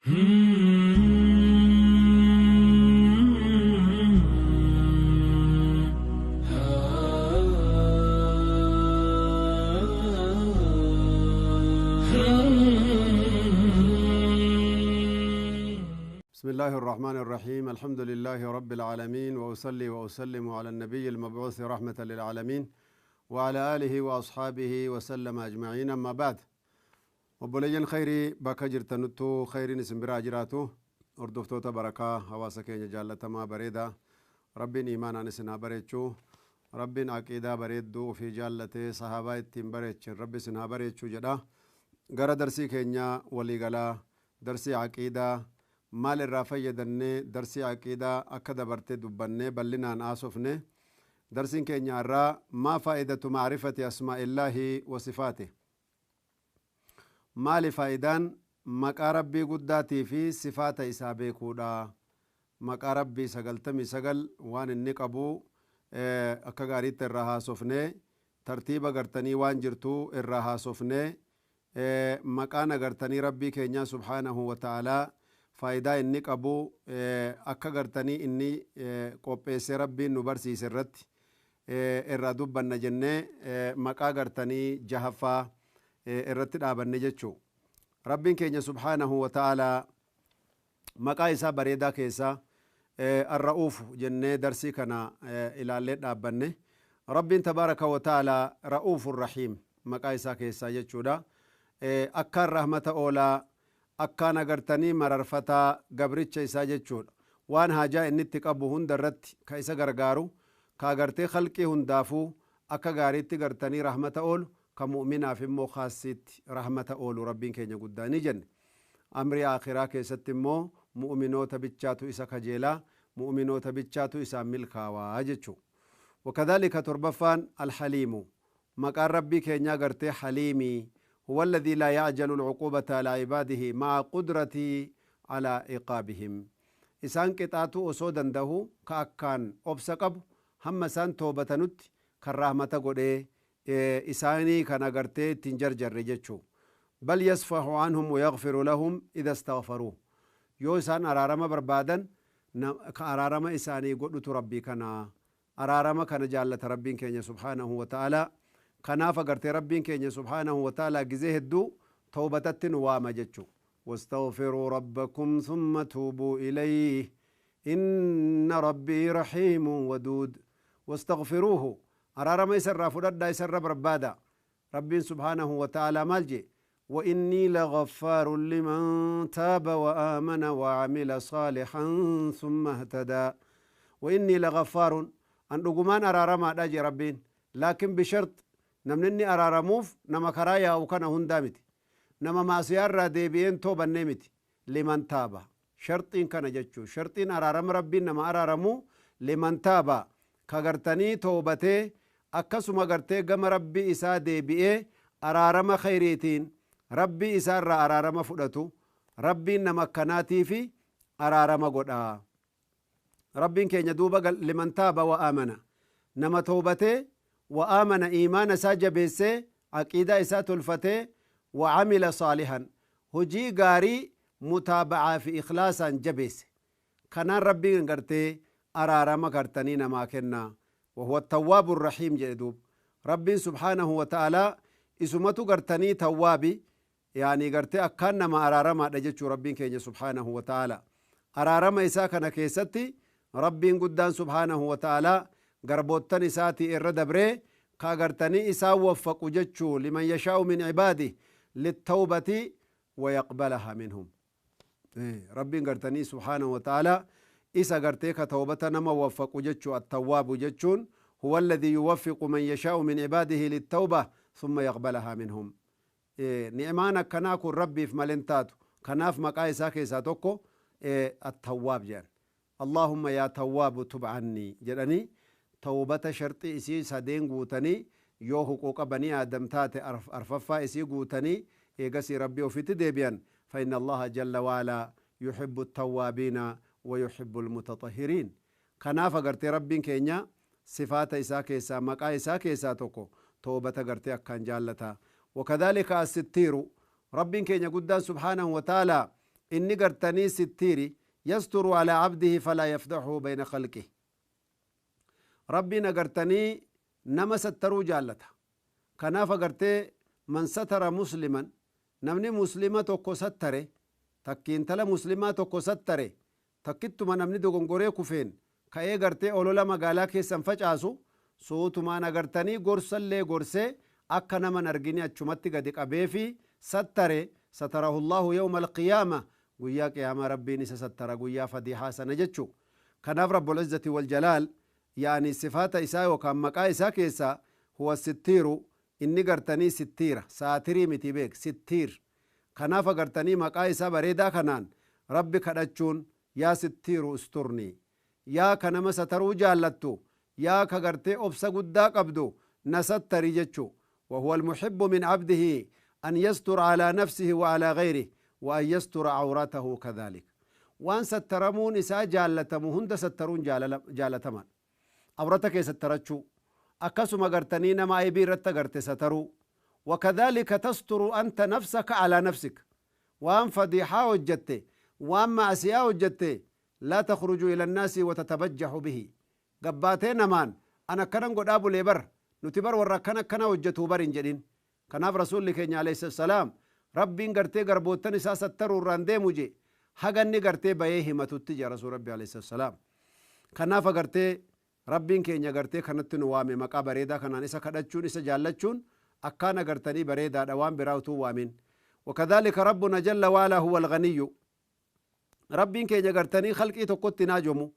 بسم الله الرحمن الرحيم، الحمد لله رب العالمين، وأصلي وأسلم على النبي المبعوث رحمة للعالمين وعلى آله وأصحابه وسلم أجمعين، أما بعد. Obboleeyyan khayrii bakka jirtanuttuu khayriin isin biraa jiraatu, hordoftoota Barakaa, hawaasa keenya jaallatamaa bareedaa, Rabbiin imaanaan isin haa bareechuu, Rabbiin aqiidaa bareedduu ofii jaallatee sahaabaa ittiin bareechin Rabbi isin haa bareechuu jedha. Gara darsii keenya waliigalaa, darsii aqiidaa maal irraa fayyadannee, darsii aqiidaa akka dabarte dubbannee bal'inaan haasofne. Darsiin keenya irraa maa faa'idatu macrifati asmaa'illaahi wa sifaate, maali faayidaan maqaa Rabbii guddaatii fi sifaata isaa beekuudha? Maqaa Rabbii 99 waan inni qabu akka gaariitti irraa haasofne, tartiiba gartanii waan jirtu irraa haasofne. Maqaan agartanii Rabbii keenyaa subhaanahu wa ta'aalaa faayidaa inni qabu akka gartanii inni qopheessee Rabbiin nu barsiise irratti irraa dubbanna jennee maqaa gartanii jahaffaa irratti dhaabanne jechuu. Rabbiin keenya subhaanahu wa ta'aalaa maqaa isaa bareedaa keessaa Arra'uuf jennee darsii kana ilaallee dhaabbanne. Rabbiin tabaaraka wa ta'aalaa Ra'uufur Rahiim maqaa isaa keessaa jechuudha. Akkaan rahmata oolaa, akkaan agartanii mararfataa gabricha isaa jechuudha. Waan haajaa inni itti qabu hunda irratti ka isa gargaaru, ka agartee khalqii hundaafuu akka gaariitti gartanii rahmata oolu, ka mu'minaaf immoo khaasiitti rahmata oolu Rabbiin keenya guddaa ni jenne. Amrii akhiraa keessatti immoo mu'minoota bichaatu isa kajeelaa, mu'minoota bichaatu isaan milkaawaa jechuu. Wakadhalika torbaffaan Alhaliimu, maqaan Rabbii keenyaa gartee Haliimii, huwa alladhii laa ya'jalu al'uquubata alaa ibaadihi ma'a qudratii alaa iqaabihim. Isaan qixaatuu osoo dandahu ka akkaan obsa qabu, hamma isaan toobatanutti kan rahmata godhee isaanii kan agartee ittiin jarjarre jechuu. Bal yasfahu anhum wayaghfiru lahum idha istaghfaruuh. Yoo isaan araarama barbaadan ka araarama isaanii godhutu Rabbii kana. Araarama kana jaallata Rabbiin keenya subhaanahu wa ta'aalaa. Kanaaf agartee Rabbiin keenya subhaanahu wa ta'aalaa gizee hedduu tawbatatti nu waama jechuu. Wastaghfiruu rabbakum thumma tuubuu ilayhi inna rabbii rahiimun waduud. Wastaghfiruuhu, araarama isa irraa fudhadhaa, isa irra barbaada. Rabbiin subhaanahu wa ta'aalaa maal jee? وإني لغفار لمن تاب وآمن وعمل صالحا ثم اهتدى. وإني لغفار، أن رقمان أرارما داجي ربين، لكن بشرط نمنني أرارموف نما كرايا وكان هندامتي نما ما سيارة ديبين توبا نمتي. لمن تاب، شرطين كان جتشو، شرطين أرارم ربين نما أرارمو لمن تاب، كغرتني توبته akkasuma gartee gama Rabbii isaa deebi'ee araarama khayriitiin Rabbii isaarraa araarama fudhatu, Rabbiin nama akkanaatii fi araarama godha. Rabbiin keenya duuba liman taaba wa aamana, nama toobatee, wa aamana, iimaana isaa jabeessee aqiidaa isaa tolfatee, wa amila saalihan, hojii gaarii mutaaba'aa fi ikhlaasaan jabeesse, kanaan Rabbiin gartee araarama gartanii namaa kenna. وهو التواب الرحيم jedhe duub Rabbiin subhaanahu wa ta'aalaa isumatu gartanii tawwaabi, yaani gartee akkaan nama araaramaadha jechuu. Rabbiin keenya subhaanahu wa ta'aalaa araarama isaa kana keessatti Rabbiin guddaan subhaanahu wa ta'aalaa garboottan isaatii irra dabree ka gartanii isaan waffaqu jechuu, liman yashaa'u min cibaadih littawbati wayaqbalaha minhum. Rabbiin gartanii subhaanahu wa ta'aalaa isa gartee ka tawbata nama waffaqu jechuu. Attawwaabu jechuun huwa alladhii yuwaffiqu man yashaa'u min cibaadihi littawba thumma yaqbalahaa minhum. Ni'maan akkanaa kun Rabbiif malen taatu. Kanaaf maqaa isaa keessaa tokko Attawwaab jedhan. Allaahumma yaa tawwaabu tub cannii jedhanii tawbata sharxii isii sadeen guutanii, yoo huquuqa banii Aadam taate arfaffaa isii guutanii eegasii Rabbii ofitti deebi'an. Fa inna Allaha jalla waalaa yuhibbu attawwaabiina wa yuhibbu almutaxahhiriin. Kanaaf agartee Rabbiin keenya sifaata isaa keessaa, maqaa isaa keessaa tokko toobata gartee akkaan jaallata. Wakadhalika Assittiiru, Rabbiin keenya guddaan subhaanahu wa ta'aalaa Inni gartanii sittiiri, yasturu alaa abdihi falaa yafdaxuhu bayna khalqihi. Rabbiin agartanii nama sattaruu jaallata. Kanaaf agartee man satara musliman, namni muslima tokko sattare, takki intala muslimaa tokko sattare, takkittuma namni dogongoree kufeen ka'ee gartee olola magaalaa keessan facaasu, suutumaan agartanii gorsallee gorsee akka naman argini achumatti gadi qabeefi sattare, satarahu Allahu yawma alqiyaama, guyyaa qiyaamaa Rabbiin isa sattara, guyyaa fadihaa sana jechu. Kanaaf Rabbul Izzati wal Jalaal, yaani sifaata isaa yookaan maqaa isaa keessaa huwa sittiiru, inni gartanii sittiira, saatirii miti beek, sittiir. Kanaaf agartanii maqaa isaa bareedaa kanaan Rabbi kadhachuun, yaa sittiiru usturni, yaa ka nama sataruu jaallattu, yaa ka gartee obsa guddaa qabdu, na sattari jechu. وهو المحب من عبده أن يستر على نفسه وعلى غيره وأن يستر عورته كذلك. وأن سترمون إسا جالتمو هند سترون جالتمان عورتك سترتشو أكسم قرتنين ما يبير قرت سترو. وكذلك تستر أنت نفسك على نفسك. وأن فضيحة وجدت وأن معصية وجدت لا تخرج إلى الناس وتتبجح به. قباتين مان أنا كنن قد أبو ليبر نتبر ورا كنا كنا وجدته برين جدين. كناف رسول لك عليه السلام ربين قرتي قربوتني ساسترو راندي مجي حقني قرتي بيه ما تتجي رسول ربي عليه السلام. كناف قرتي ربين كينيا قرتي كانت نوامي مقا بريدا كنان إسا كدتشون إسا جالتشون أكان قرتني بريدا دوام براوتو وامين. وكذلك ربنا جل وعلا هو الغني. ربين كينيا قرتني خلقي تقوت ناجمو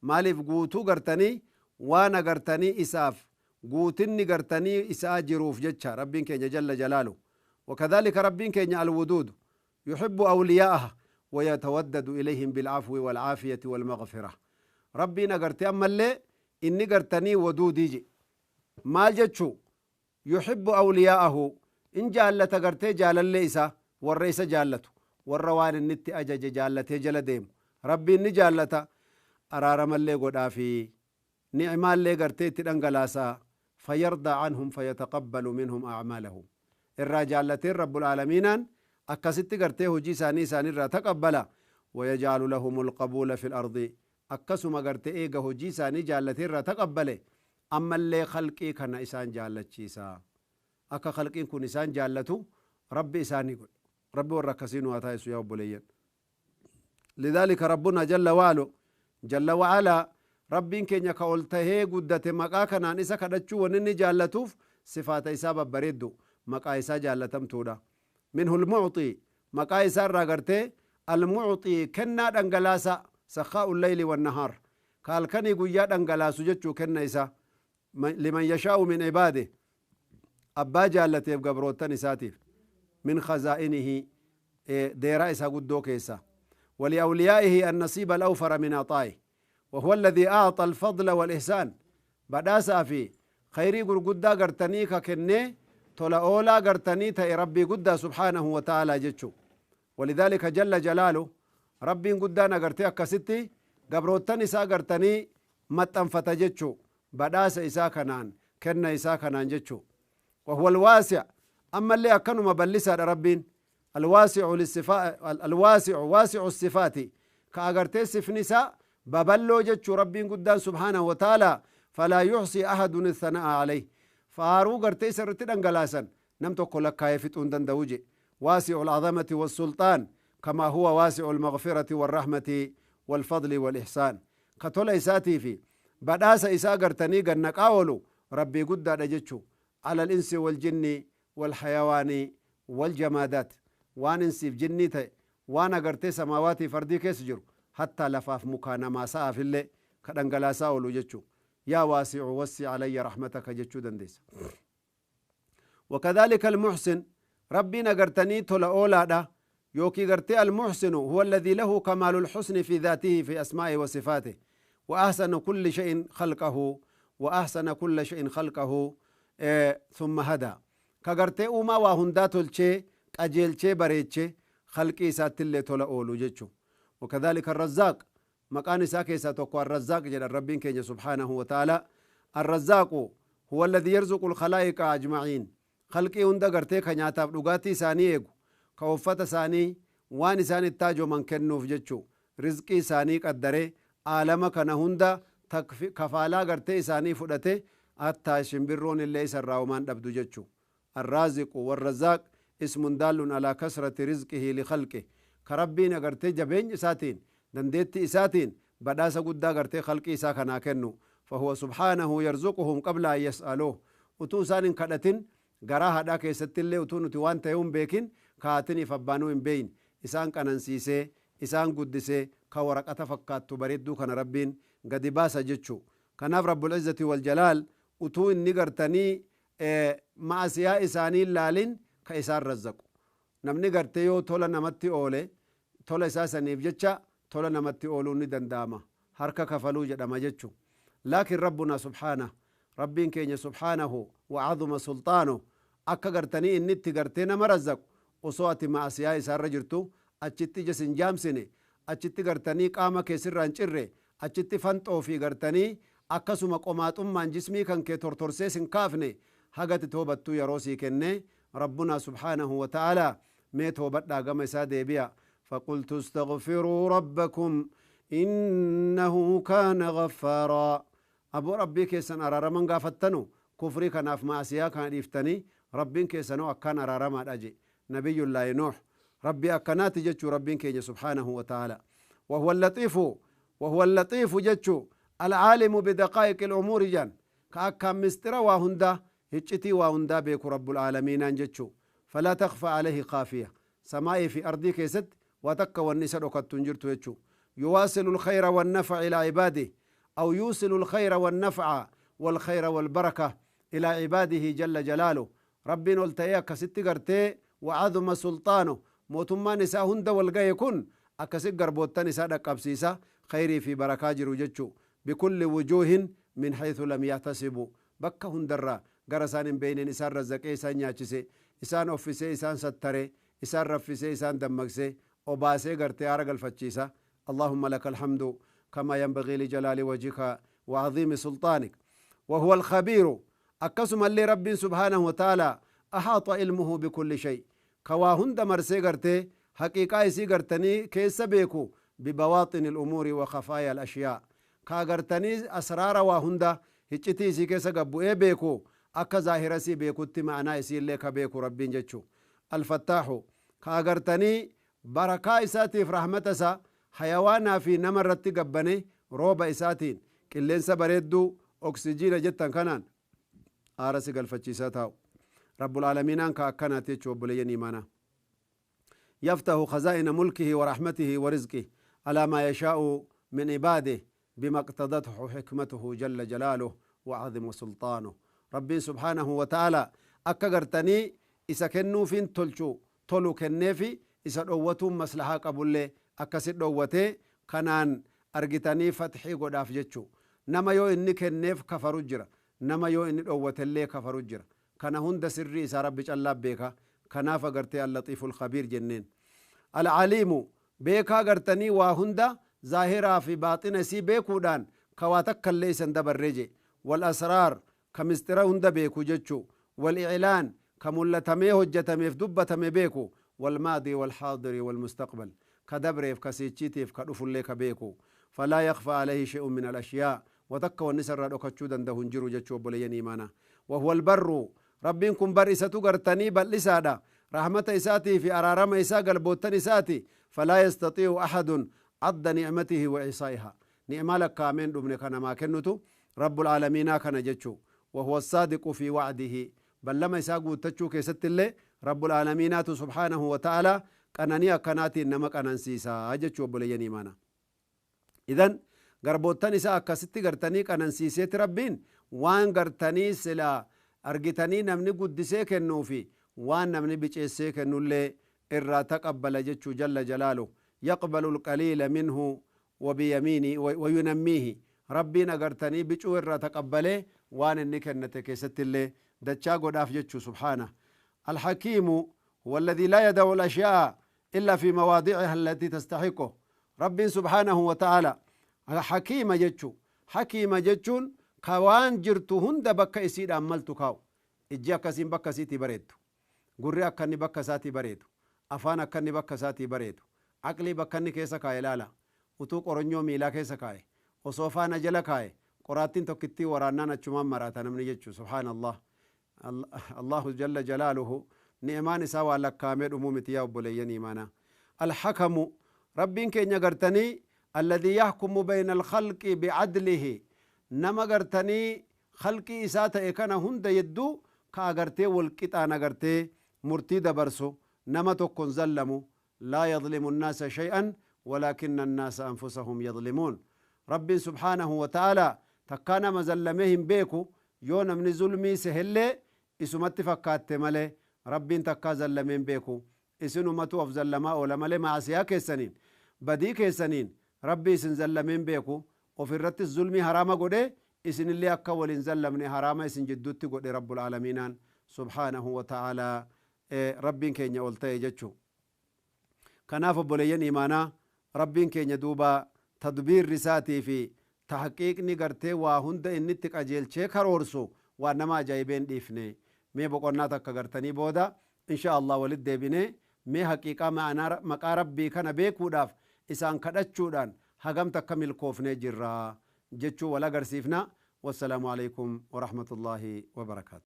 مالف قوتو قرتني وانا قرتني إساف قوتني قرتني إسا جروف جتشا ربين كينيا جل جلاله. وكذلك ربين كينيا الودود يحب أولياءه ويتودد إليهم بالعفو والعافية والمغفرة. ربنا قرتي أما اللي إني قرتني ودودي جي مال جتشو يحب أولياءه إن جالت قرتي جال اللي إسا والرئيس جالته والروان النت أجج جالته جلديم ربي إني جالته أرارم اللي قد في نعم اللي قرتي تنقلاسا فيرضى عنهم فيتقبل منهم أعمالهم. الرجالتين رب العالمين أكست قرتيه جي ساني ساني را تقبل ويجعل لهم القبول في الأرض. أكسما قرتي إيقه جي ساني جالتين را تقبل. أما اللي خلقي كان إسان جالت شيسا أكا خلقين كون إسان جالتو ربي إساني قل ربي والركسين واتايسو يا أبوليين. لذلك ربنا جل وعلا جل وعلا ربين كين يكاولته قدت مقا كان إسا كدتشو ونني جالتوف صفات إسا ببريدو مقا إسا جالتم تودا. منه المعطي مقا إسا راغرته المعطي كنا دنگلاسا سخاء الليل والنهار قال كني قيا دنگلاسو جتشو كنا إسا لمن يشاء من عباده أبا جالته قبروتن إساتيف من خزائنه ديرا إسا قدو كيسا. ولأوليائه النصيب الأوفر من عطائه وهو الذي أعطى الفضل والإحسان. بداسا في خيري قرقودا قرتني ككني تولا أولا قرتني تأي ربي قدا سبحانه وتعالى جتشو. ولذلك جل جلاله ربي قدانا قرتي أكستي قبروتني إسا قرتني متنفت جتشو بداسا إسا كنان كنا إسا كنان جتشو. وهو الواسع أما اللي أكنوا مبلسا ربين الواسع للصفات الواسع واسع الصفات كأغرتي سفنسا ببلو جتشو ربين قدان سبحانه وتعالى فلا يحصي أحد الثناء عليه. فارو غرتي سرتي دنگلاسا نم تقول لك كيف تندن دوجي. واسع العظمة والسلطان كما هو واسع المغفرة والرحمة والفضل والإحسان. كتول إساتي في بداس إسا غرتني غنك أولو ربي قد جتشو على الإنس والجن والحيوان والجمادات وان انسي في جني تي وانا غرتي سماواتي فردي كيس جرو حتى لفاف مكان ما ساء في اللي كدنگلاسا أولو جتشو. يا واسع وسع علي رحمتك جتشو دنديس. وكذلك المحسن ربي نغرتني تولا أولا دا يوكي غرتي المحسن هو الذي له كمال الحسن في ذاته في أسمائه وصفاته وأحسن كل شيء خلقه وأحسن كل شيء خلقه ثم هدى. كغرتي أوما وهندا تلشي قجيلشي بريتشي خلقي ساتلي تولا أولو جتشو. وكذلك الرزاق مكان ساكي ساتوكو الرزاق جل ربين كي سبحانه وتعالى. الرزاق هو الذي يرزق الخلائق أجمعين خلقي هندا غرتي كنياتا دغاتي ساني ايغو كوفتا ساني Waan isaan itti haajoman kennuuf jechuu. Rizqii isaanii qaddaree aalama kana hunda kafaalaa gartee isaanii fudhate, hattaa shimbirroon illee isarraa homaan dhabdu jechuu. Arraaziqu warrazaaq ismun daallun alaa kasrati rizqihi likhalqi. Ka Rabbiin agartee jabeenya isaatiin, dandeettii isaatiin badhaasa guddaa gartee khalqii isaa kanaa kennu. Fahuwa subhaanahu yarzuquhum qabla an yas'aluuh. Utuu isaan hin kadhatin, garaa haadhaa keessatti illee utuu nuti waan ta'e hin beekin, kaatiniif abbaanuu hin beeyin, isaan qanansiisee, isaan guddisee, ka waraqata fakkaattu bareedduu kana Rabbiin gadi baasa jechuu. Kanaaf Rabbul Izzati wal Jalaal utuu inni gartanii ma'asiyaa isaanii laalin ka isaan razzaqu. Namni gartee yoo tola namatti oole, tola isaa saniif jecha tola namatti ooluun ni danda'ama, harka kafaluu jedhama jechu. Laakiin Rabbuna subhaanah, Rabbiin keenya subhaanahu wa azuma sulxaano, akka gartanii inni itti gartee nama razzaqu, osoo ati ma'asiyaa isaarra jirtu, achitti ija sin jaamsine, achitti gartanii qaama kee sirraa hin cirre, achitti fanxoo fi gartanii akkasuma qomaaxummaan jismii kan kee tortorsee sin kaafne, hagati toobattuu yeroo sii kenne Rabbunaa subhaanahu wa ta'aalaa. Mee toobadhaa, gama isaa deebi'a. فقلت استغفروا ربكم إنه كان غفارا. Aboo Rabbii keessan araaraman gaafattanu, kufrii kanaaf maasiyaa kana dhiiftanii, Rabbiin keessanoo akkaan araaramaadha je Nabiyullaahi Nuuh. Rabbii akkanaati jechuu Rabbiin keenya subhaanahu wa ta'ala. وهو اللطيف، وهو اللطيف jechuu العالم بدقائق الأمور jan, ka akkaan mistira waa hundaa, hiccitii waa hundaa beeku Rabbul Aalamiinaan jechuu. فلا تخفى عليه خافية. Samaa'ii fi ardii keessatti waa takka wanni isa dhokattu hin jirtu jechuu. يواصل الخير والنفع إلى عباده، أو يوصل الخير والنفع والخير والبركة إلى عباده جل جلاله. ربين olta'ee akkasitti gartee وعظم سلطانه, mootummaan isaa hunda wal gahe kun akkasi garboottan isaa dhaqqabsiisa khayrii fi barakaa jiru jechuu. بكل وجوه من حيث لم يحتسبوا. Bakka hundarraa gara isaan hin beeynen isaan razzaqee, isaan nyaachise, isaan offisee, isaan sattare, isaan raffisee, isaan dammaqsee, obaasee gartee aara galfachiisa. اللهم لك الحمد كما ينبغي لجلال وجهك وعظيم سلطانك. وهو الخبير. Akkasuma illee Rabbiin سبحانه وتعالى أحاط علمه بكل شيء, ka waa hunda marsee gartee haqiiqaa isii gartanii keessa beeku. ببواطن الأمور وخفايا الأشياء, ka gartanii asraara waa hunda hiccitii isii keessa gabbu'ee beeku, akka zaahira isii beekutti ma'anaa isii illee ka beeku Rabbiin jechu. الفتاح, ka agartanii barakaa isaatiif rahmata isaa hayawaanaa fi nama irratti gabbane, rooba isaatiin, qilleensa bareedduu oksijiina jettan kanaan aara si galfachiisaa taa'u Rabbul Aalamiinaan ka akkanaati jechuu. Obboleeyyan imaanaa, يفتح خزائن ملكه ورحمته ورزقه على ما يشاء من عباده بما اقتضته حكمته جل جلاله وعظم سلطانه. ربي سبحانه وتعالى akka gartanii isa kennuufin tolchu tolu kenneefi, isa dhoowwatuun maslahaa qabullee akkasit dhoowwatee kanaan argitanii fatxii godhaaf jechu. Nama yoo inni kenneef kafaru jira, nama yoo inni dhoowwatellee kafaru jira. Kana hunda sirrii isaa Rabbi callaa beeka. Kanaaf agartee اللطيف الخبير jenneen. العليم, beekaa gartanii waa hunda zaahiraa fi baaxina isii beekuudhaan ka waa takkallee isan dabarree je. والأسرار, ka mistira hunda beeku jechu. والإعلان, ka mul'atamee hojjetameef dubbatame beeku. والماضي والحاضر والمستقبل, ka dabreef ka siichiitiif ka dhufullee ka beeku. فلا يخفى عليه شيء من الأشياء, وتكا والنسر dhokachuu danda'u hin jiru jechuu. Obboleeyyan imaanaa, وهو البر. Rabbiin kun bar isatu gartanii bal'isaadha rahmata isaatii fi araarama isaa galboottan isaati. فلا يستطيع أحد عد نعمته وإحصائها. Ni'maa lakkaa'ameen dhumne kanamaa kennutu Rabbul Aalamiinaa kana jechuu. وهو الصادق في وعده. Ballama isaa guuttachuu keessatti illee Rabbul Aalamiinaatu سبحانه وتعالى qananii akkanaatiin nama qanansiisaa jechuu. Obboleeyyan imaanaa, idan garboottan isaa akkasitti gartanii qanansiiseeti Rabbiin waan gartanii silaa argitanii namni guddisee kennuufi waan namni biceessee kennullee irraa taqabbala jechuu. جل جلاله يقبل القليل منه وبيمينه وينميه. Rabbiin agartanii bicuu irraa taqabbalee waan inni kennate keessatti illee dachaa godhaaf jechuu سبحانه. الحكيم هو الذي لا يدع الأشياء إلا في مواضعها التي تستحقه. رب سبحانه وتعالى حكيم jechuu. حكيم jechuun ka waan jirtu hunda bakka isiidhaan maltu kaa'u. Ijji akkasiin bakka isiitii bareeddu, gurri akka inni bakka isaatii bareedu, Afaan akka inni bakka isaatii bareedu, aqlii bakka inni keessa kaa'e laala. Utuu qoronyoo miilaa keessa kaa'e, osoo faana jala kaa'e, qoraattiin tokkittii waraannaan achumaan maraata namni jechuu. Subhaanallah, Allahu jalla jalaaluhu, ni'maan isaa waan lakkaa'amee dhumuu miti. Yaa obboleeyyan iimaanaa, alhakamu Rabbiin keenya gartanii, alladhii yahkumu bayna alkhalqi bicadlihi, nama gartanii khalqii isaa ta'e kana hunda yedduu ka agartee walqixaan agartee murtii dabarsu, nama tokkon zallamu. Laa yadlimu annaasa shay'an walaakinna annaasa anfusahum yadlimuun. Rabbiin subhaanahu wa ta'aalaa takkaa nama zallamee hin beeku. Yoo namni zulmii sehellee isumatti fakkaatte malee Rabbiin takkaa zallamee hin beeku. Isinumatu of zallamaa oola malee maasiyaa keessaniin, badii keessaniin Rabbi isin zallamee hin beeku. Of irrattis zulmii haraama godhe, isinillee akka waliin zallamne haraama isin jidduutti godhe Rabbul aalamiinaan subhaanahu wa ta'aalaa, Rabbiin keenya ol ta'e jechuu. Kanaaf obboleeyyan iimaanaa, Rabbiin keenya duuba tadbiirri isaatii fi tahqiiqni gartee waa hunda inni itti qajeelchee karoorsu waan nama ajaa'ibeen dhiifne. Mee boqonnaa takka gartanii booda insha Allah walit deebinee mee haqiiqaa ma'anaa maqaa Rabbii kana beekuudhaaf isaan kadhachuudhaan hagam takka milkoofnee jirra jechuu wal agarsiifna. Wassalaamu alaikum warahmatullaahi wabarakaatu.